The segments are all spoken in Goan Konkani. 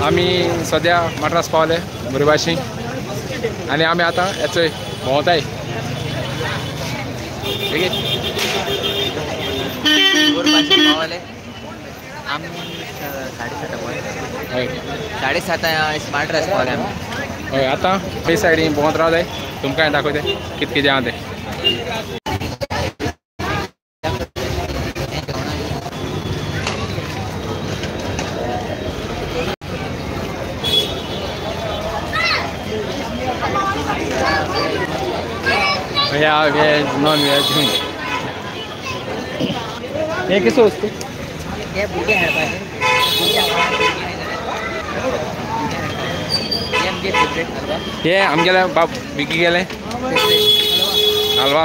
आमी सद्या मद्रास पावले बरे भाशेन आनी आमी आतां हेचोय भोंवताय. साडे सात मद्रास पावले आमी. हय आतां हे सायडीन भोंवत रावताय तुमकां दाखयता कितें कितें आहा तें. या वेज नॉन वेज हे कसो वस्तू हे भुरगे हाडपाचे हे आमगेले बाब विकी गेले हलवा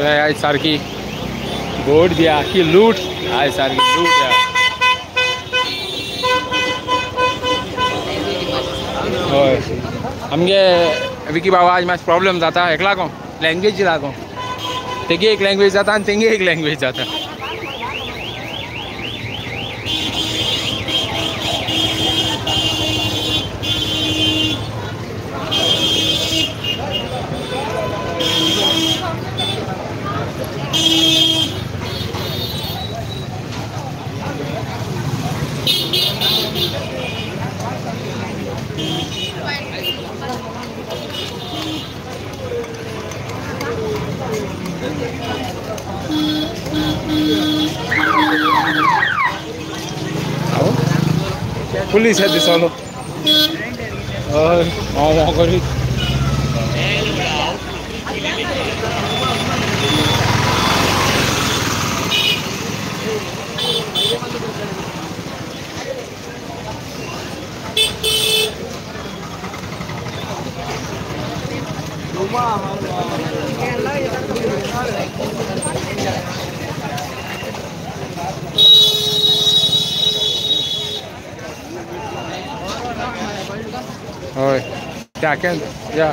आयज सारकी गोड दिया की लूट आयज सारकी लूट या. हय आमगे विकी बाबा आज मातसो प्रॉब्लम जाता हेका लागोन लँग्वेजी लागोन तेगे एक लँग्वेज जाता आनी तेंगे एक लँग्वेज जाता. पुलीस है दिसलो हय करी हय त्या या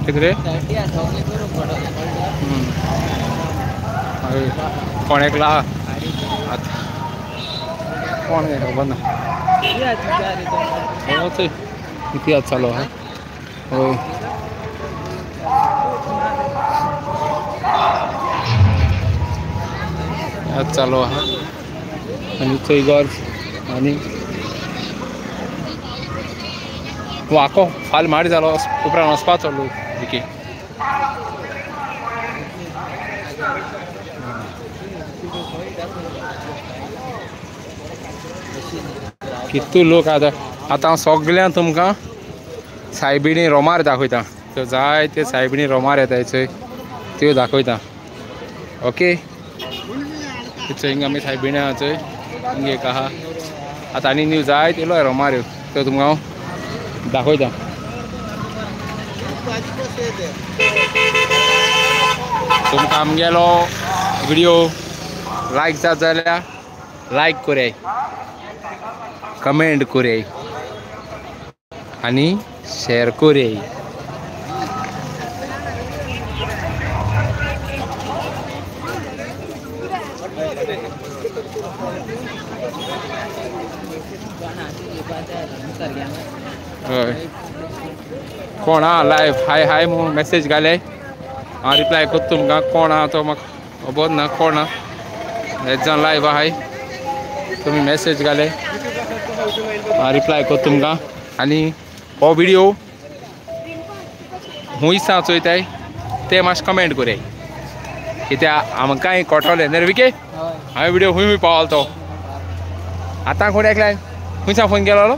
कितरे कोण एकला कोण खबर ना इतिहास चालू आहा. हय चालू आहा आनी थंय गर्ज आनी वाको फाल माड जालो उपरांत वचपाचो लोक विकी. कितू लोक आतां आतां हांव सगळ्यांक तुमकां सायबिणी रोमार दाखयता. त्यो जायते सायबिणी रोमार येता चोय त्यो दाखयता. ओके चोय हिंगा आमी सायबिणी आहा चोय हिंगा एक आहा. आतां आनी न्यू जायते येयलो रोमार त्यो तुमकां हांव दाखयता. तुमकां आमगेलो व्हिडियो लायक जात जाल्यार लायक कराय, कमेंट कराय आनी शेअर कराय. हय कोण आहा लायव हाय हाय म्हणून मॅसेज घाले, हांव रिप्लाय करता तुमकां. कोण आहा तो म्हाका खबर ना, कोण आहा एक जाण लायव आहाय, तुमी मॅसेज घाले, हांव रिप्लाय करता तुमकां. आनी हो व्हिडियो खूंय सावन चोयताय ते मातशें कमेंट कराय, कित्याक आमकांय कळटलें न्ही रे विके. हांवें व्हिडियो खूंय खूंय पावलो तो. आतां कोण एकल्यान खूंय सावन फोन केलो?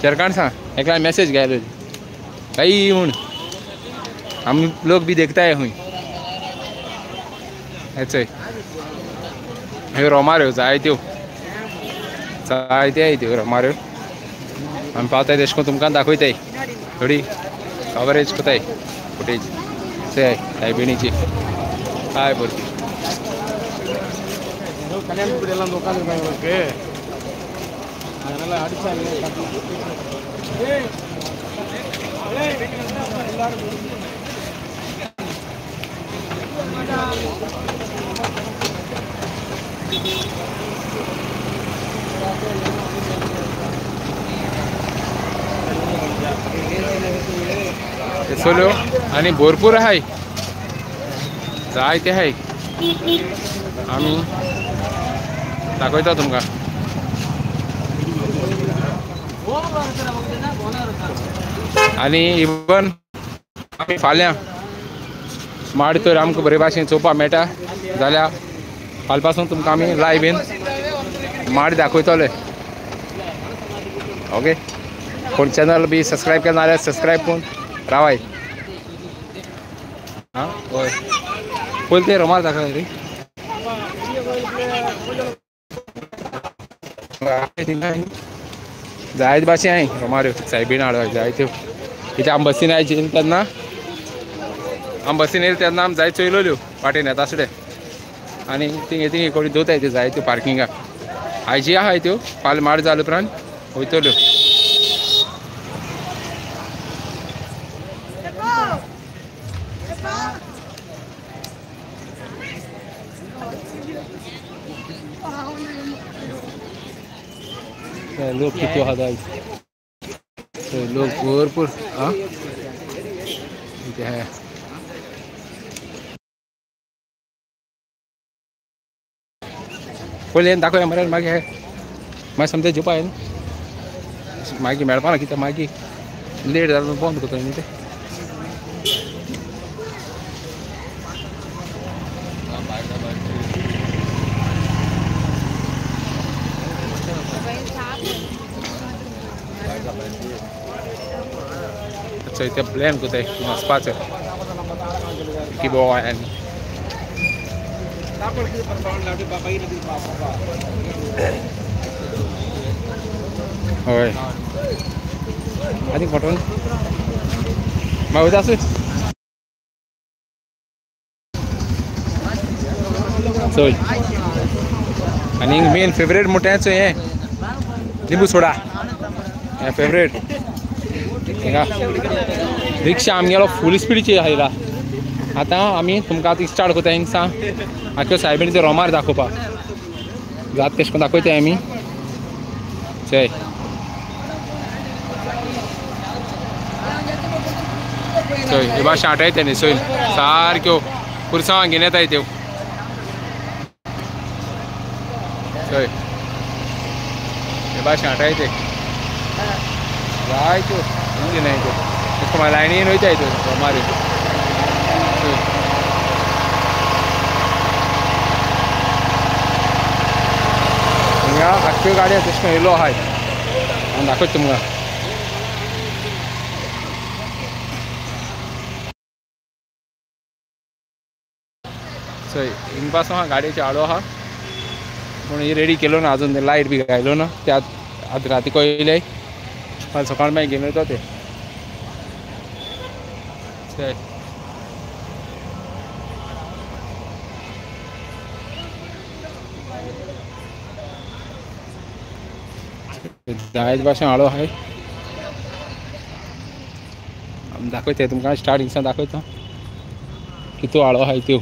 झारखंड सा एकला मैसेज गए भाई हूँ, हम लोग भी देखता है हुई. ऐसे रोमाऱ्यो जायत्यो जायते त्यो रोमाऱ्यो आमी पावताय तेश करून तुमकां दाखयताय, थोडी कवरेज करताय फुटेज सायबिणीची. काय भरती அதனால அடிச்சாங்க. सोल्यो आनी भरपूर आहाय, जायते आहाय, आमी दाखयता तुमकां. आनी इवन आमी फाल्यां माड तर आमकां बरे भाशेन चोवपाक मेळटा जाल्यार फाल्यां पासून तुमकां आमी लायव येवन माड दाखयतले. ओके, कोण चॅनल बी सबस्क्रायब केला जाल्यार सबस्क्रायब करून रावाय. आं हय, पयलीं ते रोमार दाखय रे. जायते भाशेन आहाय रोमाऱ्यो सायबीण हाडो जायत्यो. कित्याक आमी बसीन आयची तेन्ना, आमी बसीन येयले तेन्ना आमी जायत चोयलोल्यो वाटेन येता आसले, आनी थिंग थिंग कोणी दवरताय त्यो जायत्यो पार्किंगाक. आयजी आहाय त्यो, फाल्यां माड जाले उपरांत वयतल्यो. लोक कितले आहा जाय लोक भरपूर. आं पयलीं दाखोवया मरे, मागीर मागीर समजा जेवपा येना, मागीर मेळपा ना कित्याक मागीर लेट जालें बंद करता न्ही ते. अच्छा, इथे प्लॅन करताय वचपाचें की गोवा. हय आनी फोटोन मागीर वयता आसूं. चोय आनी मेन फेवरेट म्हणटा तें हें लिंबू सोडा, हें फेवरेट. हिंगा रिक्षा आमगेलो फूल स्पिडीची आयला. आतां आमी तुमकां आतां स्टार्ट करता हिंगसा आख्यो सायबिणीचे रोमार दाखोवपाक जात तेश करून दाखयताय आमी. चय चोय हे भाशेन आटयता न्ही, चोय सारक्यो पुरसांव घेवन येताय त्यो. चोय हे भाशेन आटयते जायत्यो घेवन त्यो, तेश लायनीन वयताय त्यो रोमार. हिंगा आख्यो गाडयो तेश करून येयलो आहाय, हांव दाखयता तुमकां. चोय हिंग पासून आहा गाडयेचे आडो आहा, पूण ही रेडी केलो ना अजून, लायट बी घायलो ना ते आज राती येयले, फाल्यां सकाळ मागीर घेवन वयता ते. चोय जायत भाशेन हाडो आहाय. आमी दाखयता तुमकां स्टार्टिंगसान दाखयता कितू हाडो आहाय त्यो.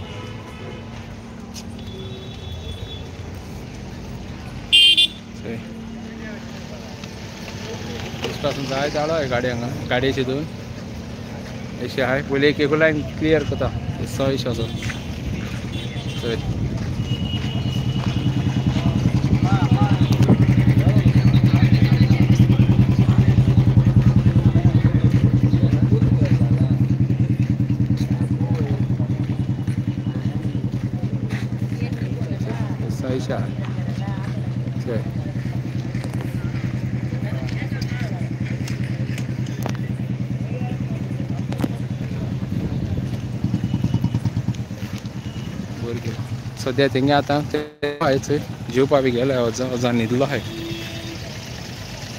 पासून जायत हाडो आहाय गाडी हांगा गाडयेचे हितून अशें आहाय. पयलीं एक एक लायन क्लियर करता सो असो. चोय चोय सद्या तेंगे आतां ते आहाय चोय जेवपा बी गेले अजान न्हिदलो आहाय.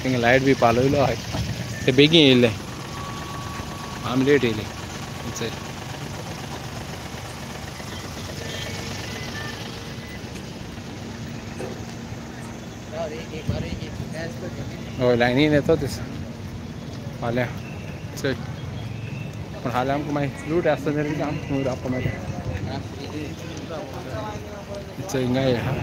तेंगे लायट बी पालयलो आहाय. ते बेगीन येयल्ले आमी लेट येयले. चोय हय लायनीन येतो तें फाल्यां. चोय पूण फाल्यां आमकां मागीर लूट आसता जाल्यार आमकां रावपा मेळटा. चोय हिंगा आहा.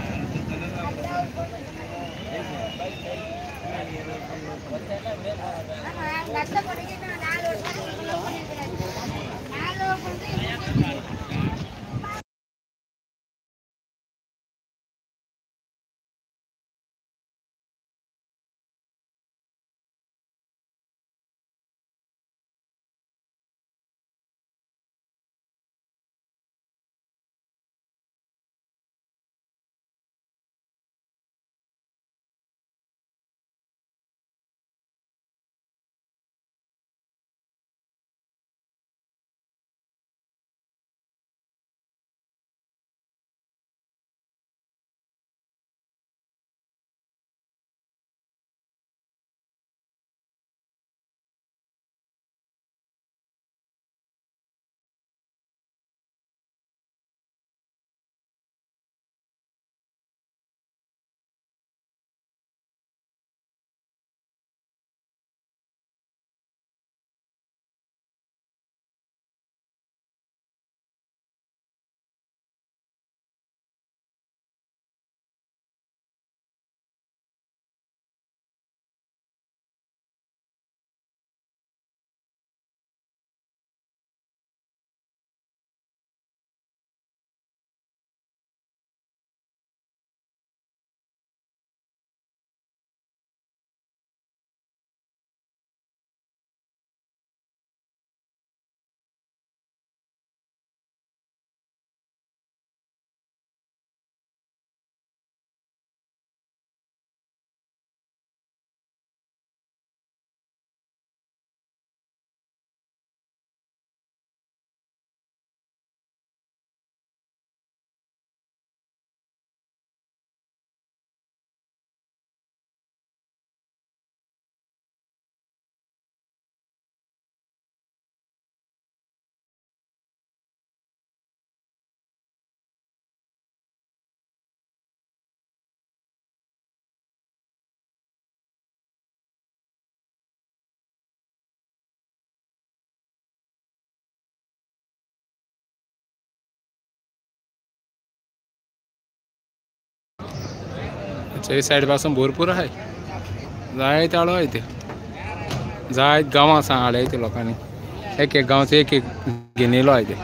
हे सायड पासून भरपूर आहाय. जायते हाडो आहाय ते. जायत गांवां आसा हाडले ते लोकांनी. एक एक गांवचे एक एक घेनेलो आहाय ते.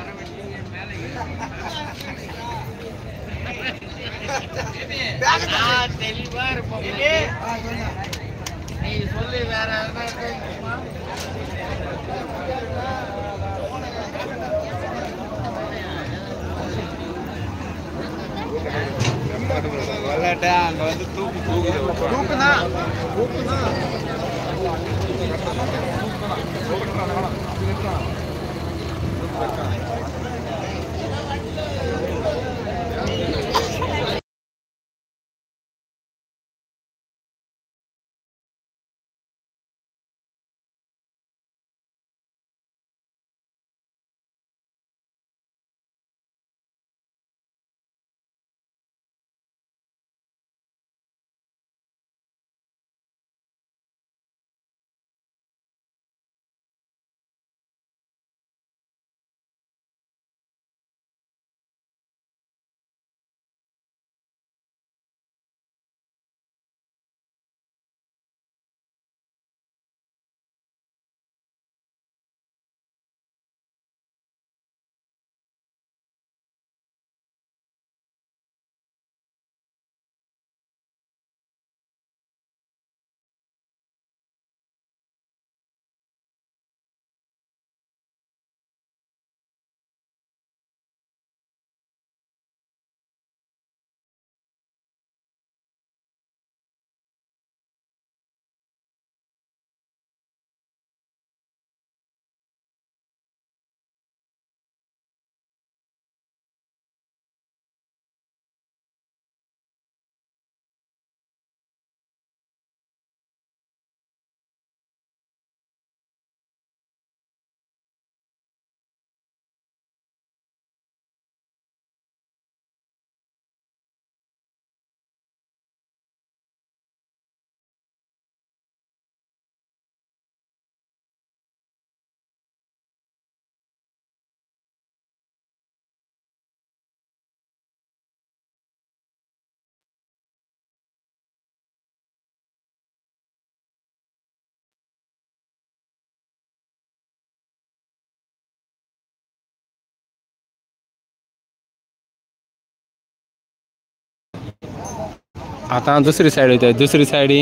आतां दुसरी सायड वयता दुसरी सायडी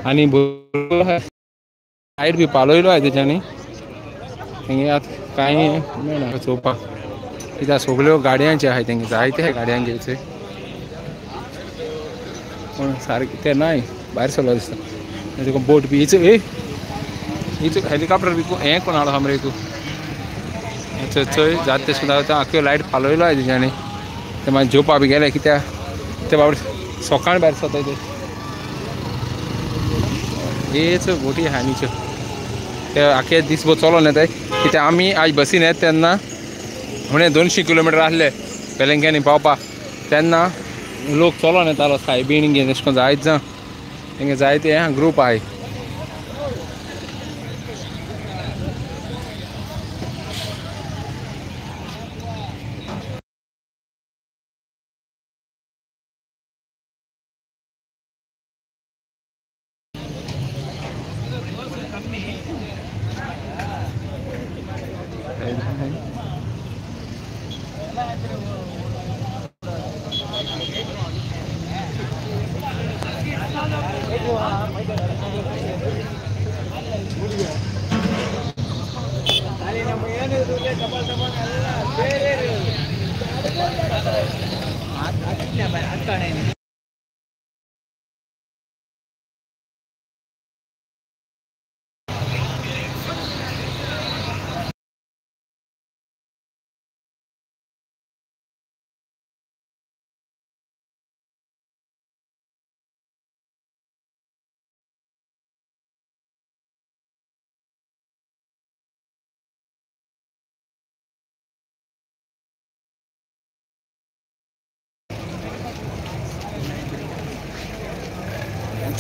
आनी लायट बी पालयलो आहा तेच्यांनी तेंगे आतां कांय मेळना चोवपाक कित्याक सगळ्यो गाडयांचे आहाय तेंगे जायते गाडयांचे थंय पूण सारकें ते नाय भायर सरलो दिसता तुका बोट बी हिच ए हिच हेलिकॉप्टर बी हें कोण हाडलो मरे तूं चोय जाता तशें सुद्दां आख्यो लायट पालयलो आहा तेच्यांनी ते मागीर जेवपा बी गेले कित्याक ते बाबडे सकाळ भायर सरता ते हेच बोटी आहा न्ही ते आखे दीसभर चलोन येताय कित्याक आमी आज बसीन येता तेन्ना म्हणे 200 किलोमिटर आसले वेलंक्यांनी पावपाक तेन्ना लोक चलोन येतालो सायबीण घेवन अशें करून जायत जाण तेंगे जायते ग्रूप आहाय.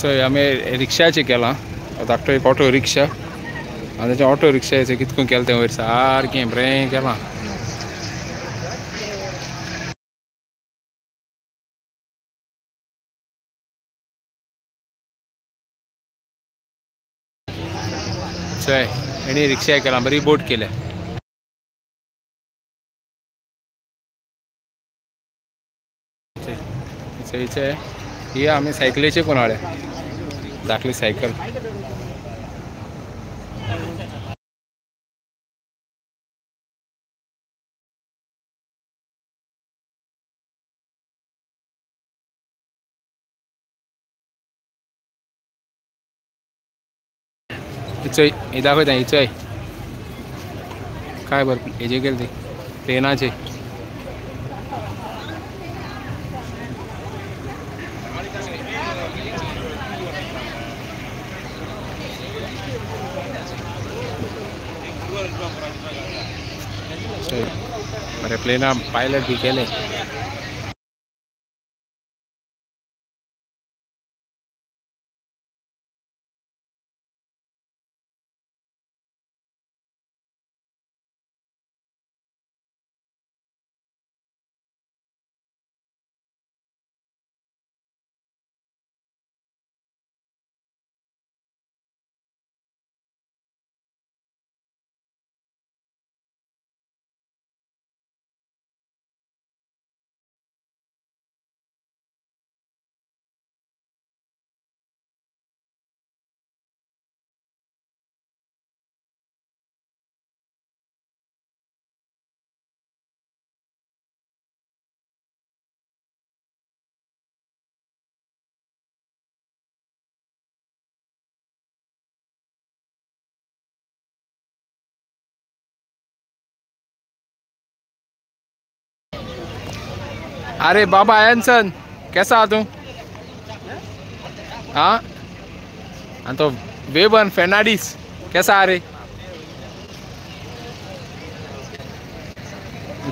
चोय आमी रिक्षाचें केलां धाकटो एक ऑटो रिक्षा आनी तेच्या ऑटो रिक्षाचें कितकून केलें तें वयर सारकें बरें केलां. चोय हेणी रिक्षा केलां बरी बोट केल्या. चोय ही आमी सायकलीचे कोण हाडल्या धाकली सायकल. चोय हे दाखयता ही चोय काय बरं हेजे केले ते प्लेनाचे. बरें प्लेना पायलट बी केले. अरे बाबा एनसन कैसा आ तू? हाँ हाँ तो वेबन फर्नांडिस कैसा आ रे?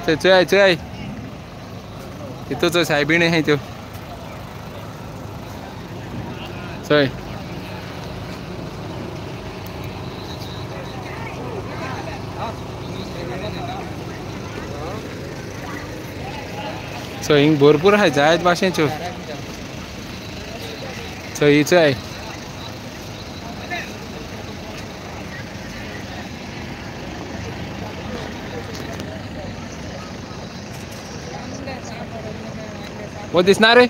चल चल इतो तो साहिबीने है तो चल सो हिंग भरपूर आहाय जायत भाशेच्यो. सो ही चोय वो दिसना रे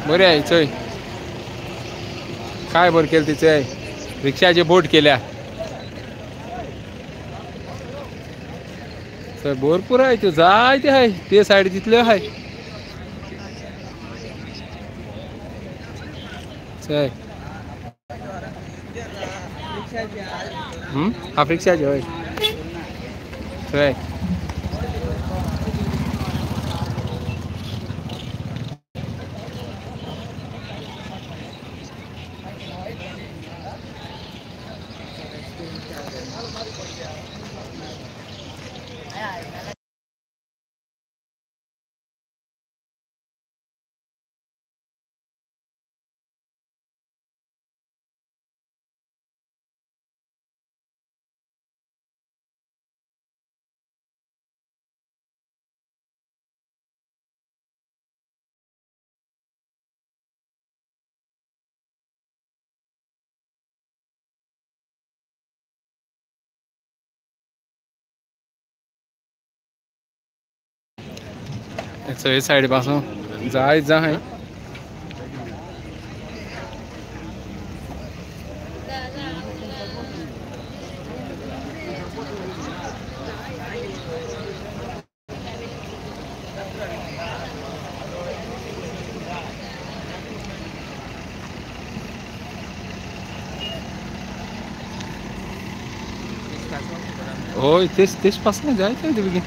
बरें आहे चोय काय बरं केलं तिचे रिक्षाचे बोट केल्या सर भरपूर आहे त्यो जायते आहे ते सायड तितल्यो आहे चल हाफ रिक्षाचे हय चल हे सायड पासून जाय जाय होय तेच तेच पासून जायचं बेगीन.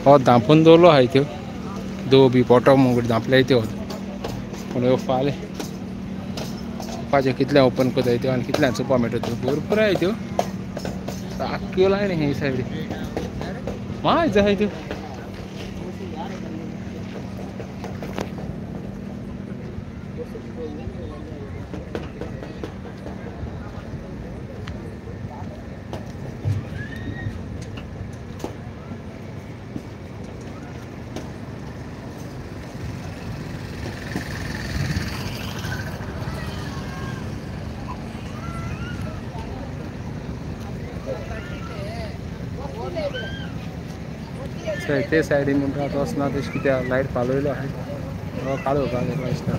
हो धांपून दवरलो आहाय त्यो दो बी पोटो मुगड धांपले त्यो पूण ह्यो फाल्यां चुपाचें कितलें ओपन करताय त्यो आनी कितल्यां चुपा मेळटा त्यो भरपूर आहाय त्यो सारक्यो लायन हे सायडी माय जाय त्यो. ते सायडीन म्हणटा आतां वचना तशें कित्याक लायट पालयलो आहा काळो काळो दिसता.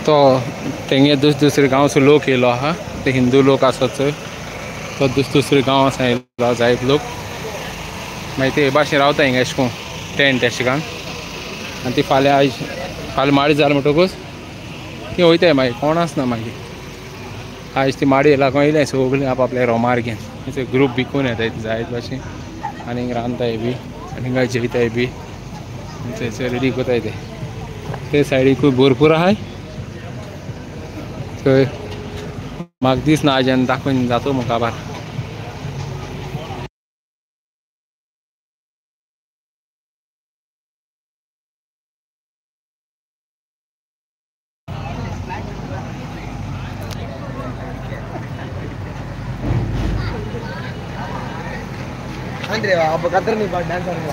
तो तेंगे दुसरे गांवचो लोक येयलो आहा ते हिंदू लोक आसत चोय तो दुसरे गांव आसा येयलो जायत लोक मागीर ते हे भाशेन रावता हिंगा अशें करून टेंट अशें घालून आनी ती फाल्यां आयज फाल्यां माडी जाल म्हणटकूच ती वयताय मागीर कोण आसना मागीर आयज ती माडी लागून येयले सगळीं आप आपल्या रोमार घेवन ग्रूप बिकून येताय जायत भाशेन आनी हिंगा रांदताय बी आनी हिंगा जेयताय बी थंयसर रेडी करताय ते ते सायडीकूय भरपूर आहाय. थंय म्हाका दिसना आयज आनी दाखोवन जातो म्हाका काबार. அப்போ கத்துற நீ டான்ஸ் ஆடுங்க.